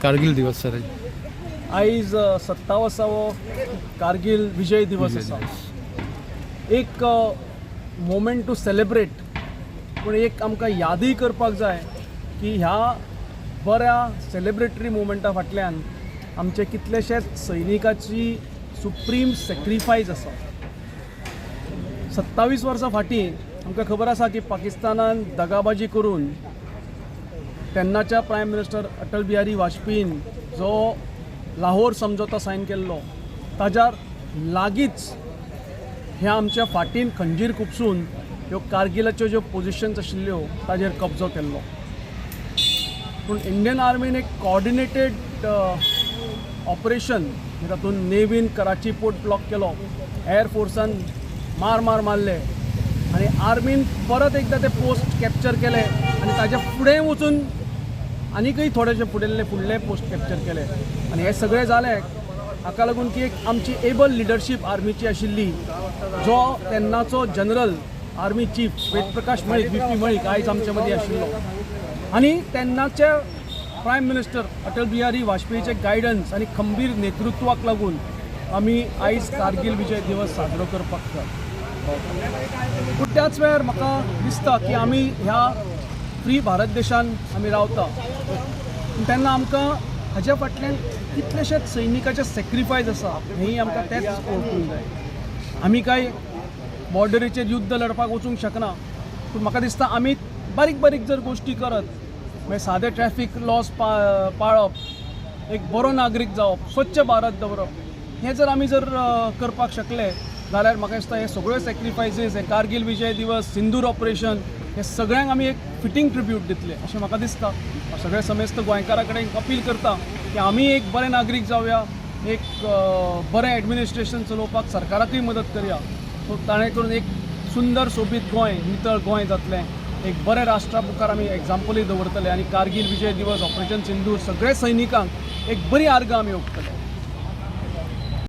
कारगिल दिवस सर. आयज 27वो कारगिल विजय दिवस विजय आसा. एक मोमेंट टू सेलिब्रेट, पूण एक आमकां यादूय करपाक जाय की ह्या बऱ्या सेलिब्रेटरी मुवमेंटा फाटल्यान आमचे कितलेशेच सैनिकाची सुप्रीम सेक्रिफायस आसा. 27 वर्सां फाटीं आमकां खबर आसा की पाकिस्तानान दगाबाजी करून तेन्नाच्या प्रायम मिनिस्टर अटल बिहारी वाजपेयीन जो लाहोर समझोता सायन केल्लो, ताज्या लागींच ह्या आमच्या फाटीन खंजीर खुपसून ह्यो कारगिलाच्यो ज्यो पोजिशन्स आशिल्ल्यो ताजेर कब्जो केल्लो. पूण इंडियन आर्मीन एक कॉर्डिनेटेड ऑपरेशन, तातूंत नेवीन कराची पोर्ट ब्लॉक केलो, एअरफोर्सान मार मार मारले आनी आर्मीन परत एकदां ते पोस्ट कॅप्चर केले आनी ताच्या फुडें वचून आनीकय थोडेशे फुडेल्ले फुडले पोस्ट कॅप्चर केले. आनी हें सगळें जालें हाका लागून की एक आमची एबल लिडरशीप आर्मीची आशिल्ली, जो तेन्नाचो general army chief Ved Prakash Malik, V P Malik आयज आमचे मदीं आशिल्लो, आनी तेन्नाचे प्रायम मिनिस्टर अटल बिहारी वाजपेयीचे गायडन्स आनी खंबीर नेतृत्वाक लागून आमी आयज कारगिल विजय दिवस साजरो करपाक जाय. पूण त्याच वेळार म्हाका दिसता की आमी ह्या फ्री भारत देशान आमी रावता, पूण तेन्ना आमकां हाज्या फाटल्यान कितलेशेच सैनिकाचे सॅक्रिफायस आसा हेंय आमकां तेंच वळखूंक जाय. आमी काय बॉर्डरीचेर युद्ध लढपाक वचूंक शकना, पूण म्हाका दिसता आमी बारीक बारीक जर गोश्टी करत, मागीर सादे ट्रॅफीक लॉज पाळप, एक बरो नागरीक जावप, स्वच्छ भारत दवरप, हें जर आमी जर करपाक शकले जाल्यार म्हाका दिसता हे सगळ्यो सॅक्रिफायसीस, हे कारगील विजय दिवस, सिंदूर ऑपरेशन, हे सगळ्यांक आमी एक फिटींग ट्रिब्यूट दितले अशें म्हाका दिसता. हांव सगळ्या समेस्त गोंयकारां कडेन अपील करता की आमी एक बरे नागरीक जावया, एक बरें एडमिनिस्ट्रेशन चलोवपाक सरकाराकूय मदत करया. सो ताणें करून एक सुंदर सोबीत गोंय, नितळ गोंय जातलें, एक बरें राष्ट्रा मुखार आमी एग्जाम्पलूय दवरतले आनी कारगील विजय दिवस, ऑपरेशन सिंदूर, सगळे सैनिकांक एक बरी आर्गां आमी ओंपतले.